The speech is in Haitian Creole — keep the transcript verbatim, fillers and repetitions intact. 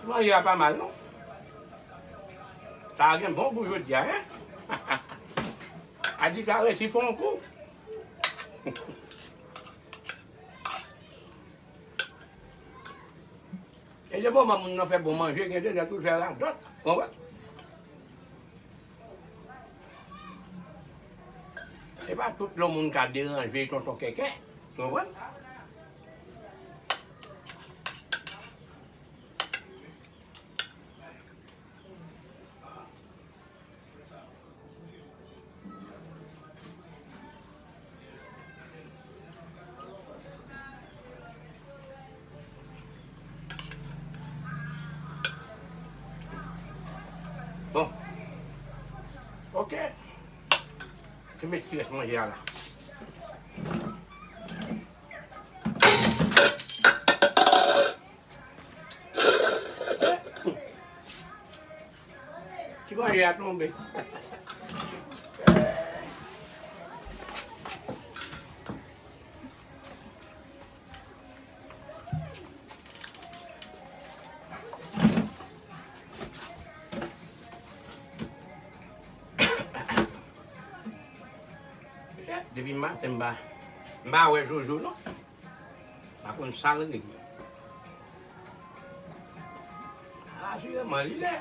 Manje a pa mal, non. Sa a gen bon gou jodi a, en? Adi sa resi fè yon kou. E de moman moun nan fè bon manje, gen de lè tou l fè radòt. Konprann? E pa tout lè moun ka deranje tonton kèkè. Konprann? Bon. Ok. Te met ti rès manje a la. Ti manje a tonbe. Depi maten m pa, m pa wè Jojo non. Pa konn sa l regle. Asireman, li lè.